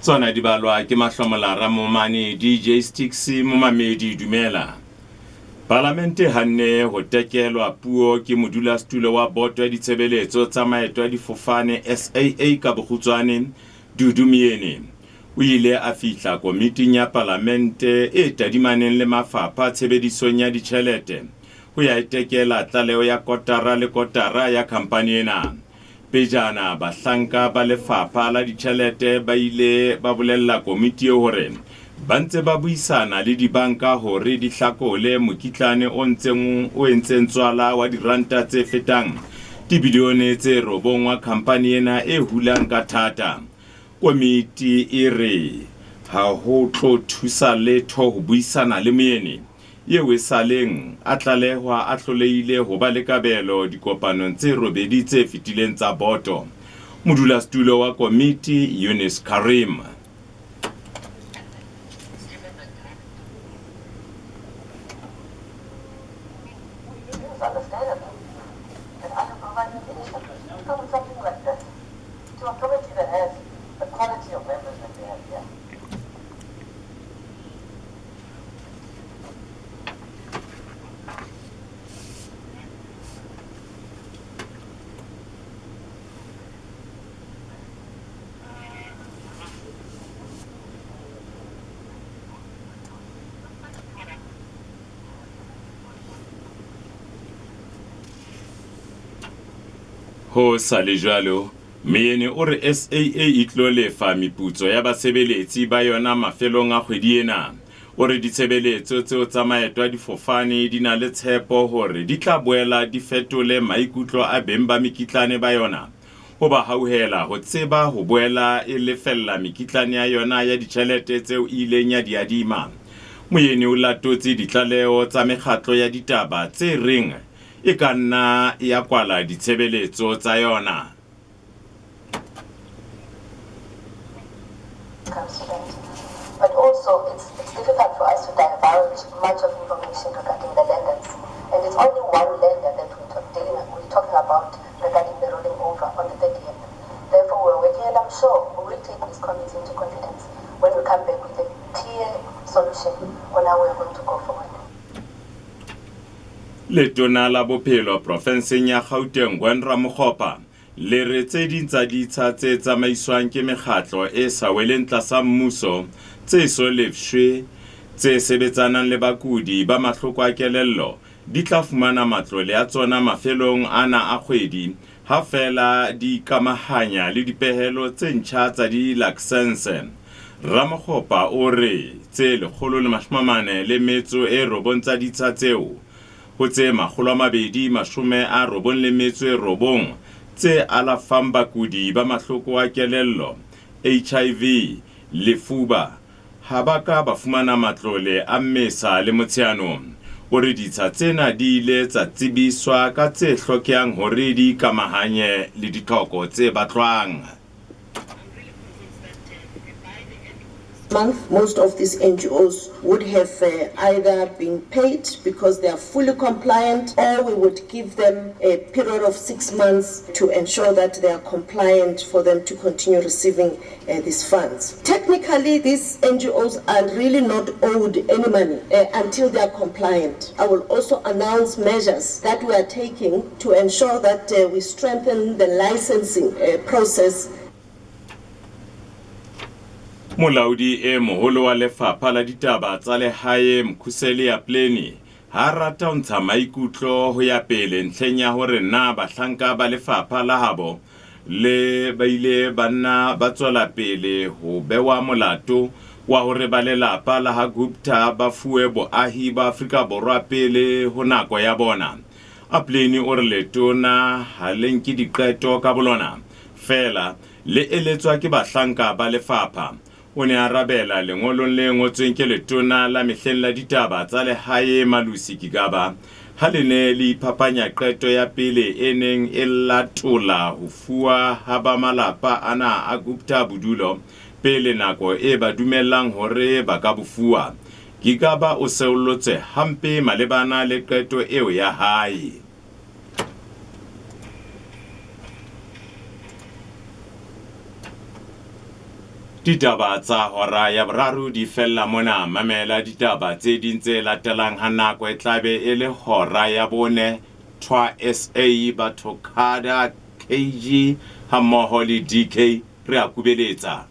Tsona di balwa ke Mahlomola Ramomane, DJ Sticks Momamedi dumela. Palamente e hanne ho tekelwa puo ke modulasetulo wa boto ya ditshebeletso tsa maeto a difofane SAA ka bokgutswane, Dudu Myeni. O ile a fihla komiting ya palamente e tadimaneng le mafapha tshebedisong ya ditjhelete ho ya e tekela tlaleho ya kotara le kotara ya khampani ena. Pejana, bahlanka ba lefapha la ditjhelete ba ile ba bolella komiti eo hore ba ntse ba buisana le dibanka hore di hlakole mokitlane o ntseng o entseng tswala wa diranta tse fetang dibilione tse robong wa khampani ena e hulang ka thata. Komiti e re ha ho tlo thusa letho ho buisana le moyeni eo esaleng a tlalehwa a hlolehile ho ba le kabelo dikopanong tse robedi tse fetileng tsa boto. Modulasetulo wa komiti Eunice Karim. Ho sa le jwalo, Myeni o re SAA e tlo lefa meputso ya basebeletsi ba yona mafelong a kgwedi ena. O re ditshebeletso tseo tsa maeto a difofane di na le tshepo hore di tla boela di fetole maikutlo a beng ba mekitlane ba yona ho ba hauhela ho tseba ho boela e lefella mekitlane ya yona ya ditjhelete tseo e ileng ya di adima. Moyeni o latotse ditlaleho tsa mekgatlo ya ditaba tse reng e ka nna ya kwala ditshebeletso tsa yona. But also, it's, it's difficult for us to divulge much of information regarding the lenders. And it's only one lender that we're, dealing, we're talking about regarding the rolling over on the 30th. Therefore, we're working, and I'm sure we will take this committee into confidence when we come back with a clear solution on how we're going to go forward. Letona la Bophelo profenseng ya Gauteng Gwen Ramokgopa le re tse ding tsa ditsha tse tsamaiswang ke mekgatlo e sa weleng tlasa mmuso tse so lefshwe tse sebetsanang le bakudi ba mahloko a kelello di tla fumana matlole a tsona mafelong ana a kgwedi ha feela di ikamahanya le dipehelo tse ntjha tsa dilaksense. Ramokgopa o re tse 149 tsa ditsha tseo ho tse 299 tse alafang bakudi ba mahloko a kelello, HIV, lefuba, ha ba ka ba fumana matlole a Mmesa le Motsheanong. O re ditsha tsena di ile tsa tsebiswa ka tse hlokehang hore di ikamahanye le ditlhoko tse batlwang. Month, most of these NGOs would have either been paid because they are fully compliant, or we would give them a period of 6 months to ensure that they are compliant for them to continue receiving these funds. Technically, these NGOs are really not owed any money until they are compliant. I will also announce measures that we are taking to ensure that we strengthen the licensing process. Molaodi e moholo wa lefapha la ditaba tsa lehae Mkhuseli Apleni ha rata ho ntsha maikutlo ho ya pele ntlheng ya hore na bahlanka ba lefapha la habo le ba ile ba nna ba tswela pele ho bewa molato wa hore ba lelapa la ha Gupta ba fuwe boahi ba Afrika Borwa pele ho nako ya bona. Apleni o re letona ha le nke diqeto ka bolona feela le eletswa ke bahlanka ba lefapha. O ne a arabela lengolong le ngotsweng ke letona la mehleng la ditaba tsa lehae Malusi Gigaba ha le ne le iphapanya qeto ya pele e neng e latola ho fuwa ha ba malapa ana a Gupta bodulo pele nako e ba dumellang hore ba ka bo fuwa. Gigaba o seollotse hampe malebana le qeto eo ya hae. Ditaba tsa hora ya boraro di fella mona. Mamela ditaba tse ding tse latelang ha nako e tlabe e le hora ya bone. Thwa SA, Batho Kada, KG hammoho le DK re a kubeletsa.